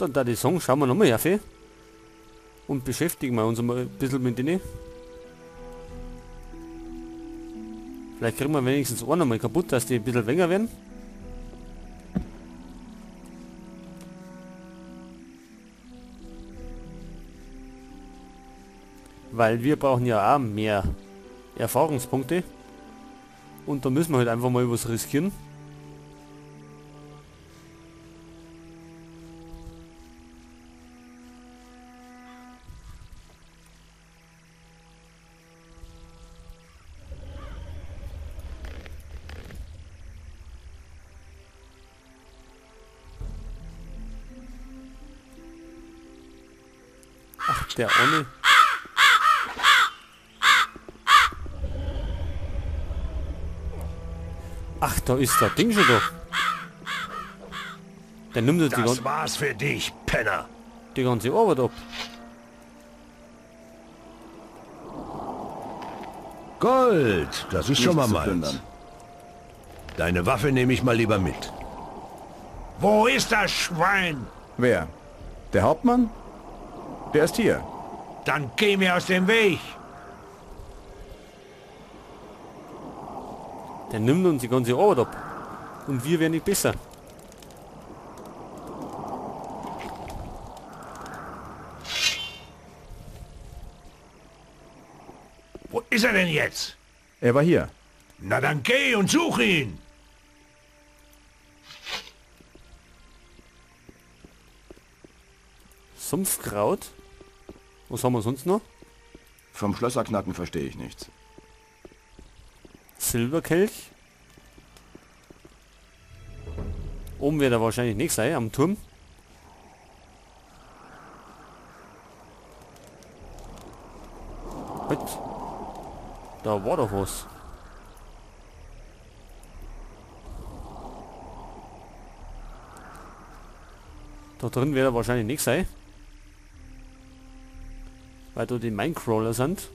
Dann da die Song, schauen wir nochmal auf. Und beschäftigen wir uns mal ein bisschen mit denen. Vielleicht kriegen wir wenigstens auch nochmal kaputt, dass die ein bisschen länger werden. Weil wir brauchen ja auch mehr Erfahrungspunkte. Und da müssen wir halt einfach mal was riskieren. Ach, der ohne... Ach, da ist das Ding schon doch. Der nimmt jetzt die Das war's für dich, Penner. Die ganze Arbeit ab. Gold, das ist schon mal Nichts zu meins. plündern. Deine Waffe nehme ich mal lieber mit. Wo ist das Schwein? Wer? Der Hauptmann? Der ist hier. Dann geh mir aus dem Weg. Der nimmt uns die ganze Arbeit ab. Und wir werden nicht besser. Wo ist er denn jetzt? Er war hier. Na dann geh und such ihn. Sumpfkraut. Was haben wir sonst noch? Vom Schlösserknacken verstehe ich nichts. Silberkelch. Oben wird er wahrscheinlich nicht sein, am Turm. Halt. Da war doch was. Da drin wird er wahrscheinlich nicht sein. Weil da die Minecrawler sind.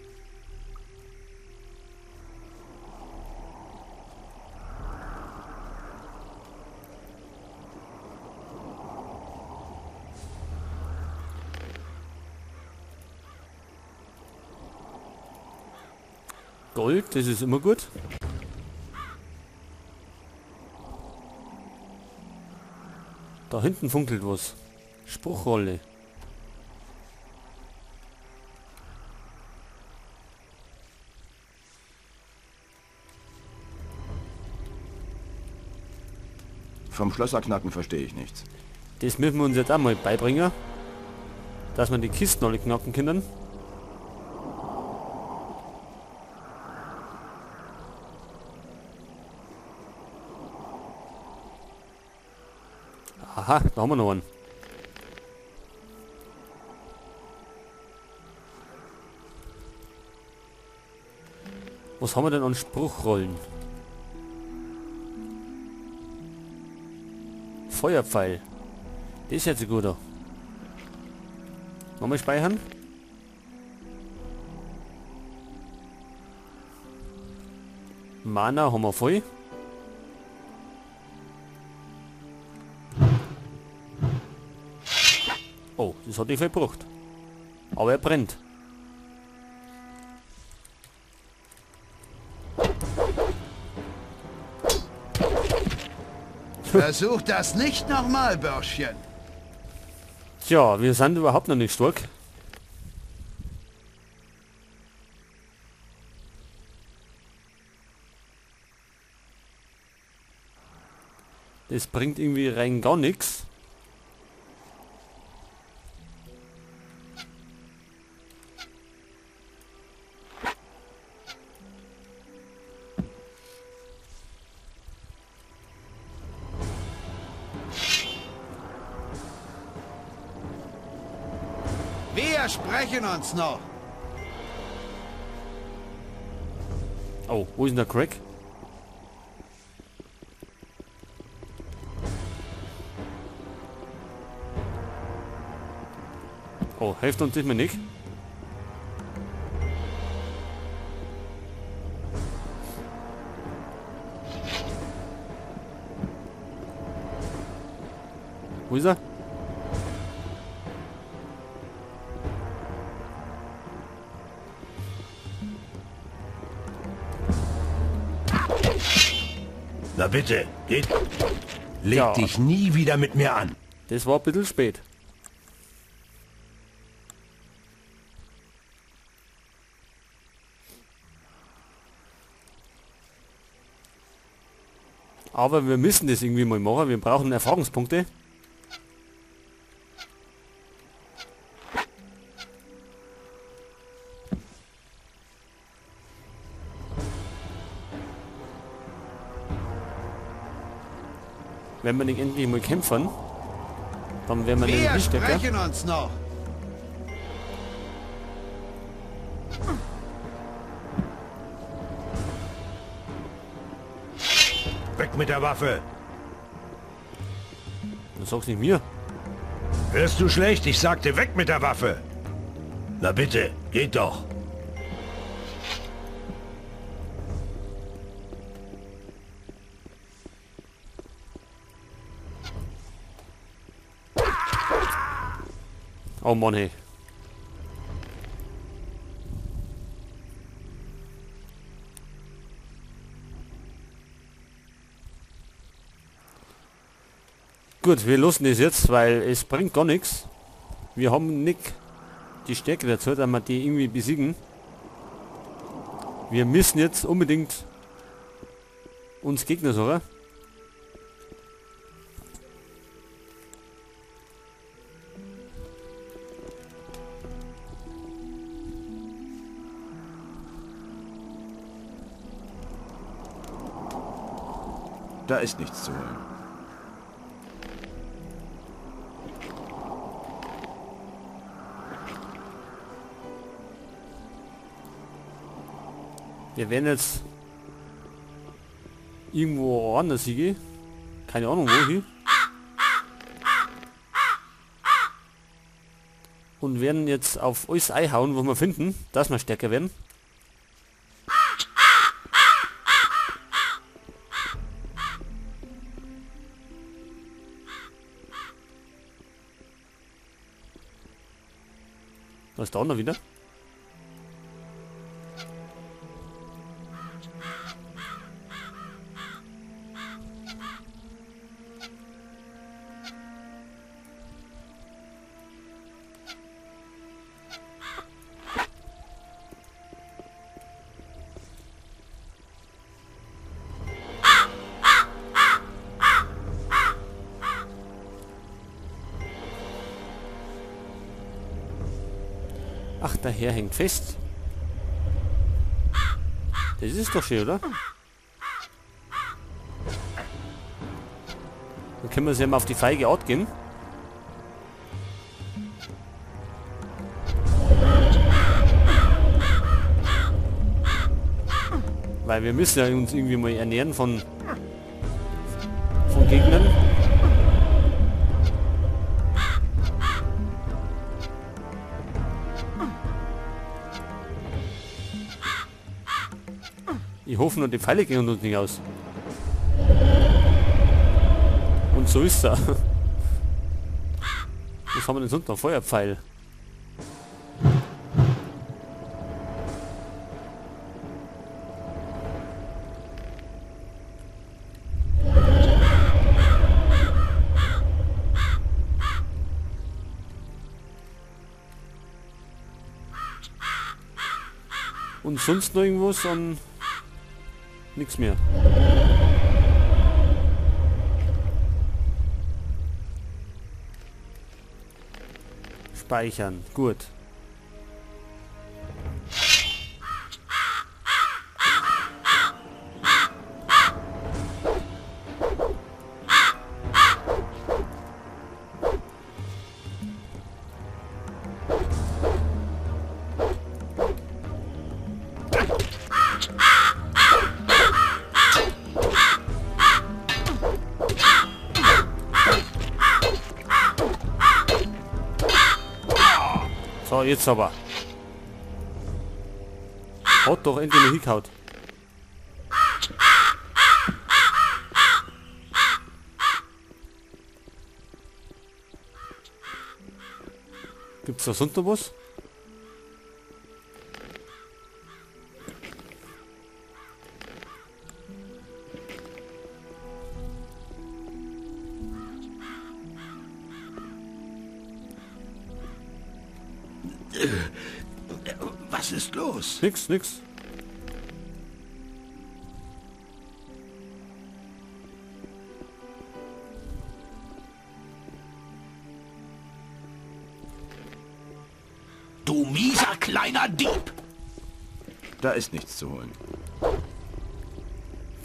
Gold, das ist immer gut. Da hinten funkelt was. Spruchrolle. Vom Schlösserknacken verstehe ich nichts. Das müssen wir uns jetzt auch mal beibringen. Dass wir die Kisten alle knacken können. Aha, da haben wir noch einen. Was haben wir denn an Spruchrollen? Feuerpfeil. Das ist jetzt ein guter. Nochmal speichern. Mana haben wir voll. Oh, das hat nicht viel gebraucht. Aber er brennt. Versuch das nicht nochmal, Börschchen. Tja, wir sind überhaupt noch nicht stark. Das bringt irgendwie rein gar nichts. Wir sprechen uns noch. Oh, wo ist denn der Craig? Oh, hilft uns nicht mehr nicht. Wo ist er? Na bitte, geht. Leg Ja. dich nie wieder mit mir an. Das war ein bisschen spät. Aber wir müssen das irgendwie mal machen. Wir brauchen Erfahrungspunkte. Wenn wir nicht endlich mal kämpfen, dann werden wir Wir nämlich stärker. sprechen uns noch. Weg mit der Waffe. Du sagst nicht mir. Hörst du schlecht? Ich sagte weg mit der Waffe. Na bitte, geht doch. Oh Mann, hey. Gut, wir lassen das jetzt, weil es bringt gar nichts. Wir haben nicht die Stärke dazu, dass wir die irgendwie besiegen. Wir müssen jetzt unbedingt uns Gegner suchen. Da ist nichts zu holen. Wir werden jetzt irgendwo anders hingehen. Keine Ahnung wo hin. Und werden jetzt auf alles einhauen, was wir finden, dass wir stärker werden. Was ist da noch wieder? Ach, der Herr hängt fest. Das ist doch schön, oder? Dann können wir sie ja mal auf die feige Art gehen. Weil wir müssen ja uns irgendwie mal ernähren von Gegnern. Ich hoffe nur, die Pfeile gehen uns nicht aus. Und so ist er. Was haben wir denn sonst noch? Feuerpfeil. Und sonst noch irgendwas an... Nichts mehr. Speichern. Gut. So, jetzt aber. Hat doch endlich mal hingehauen. Gibt's da sonst noch was? Was ist los? Nix, nix. Du mieser kleiner Dieb! Da ist nichts zu holen.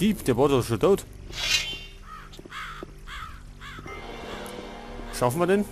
Dieb, der war doch schon tot. Schaffen wir den?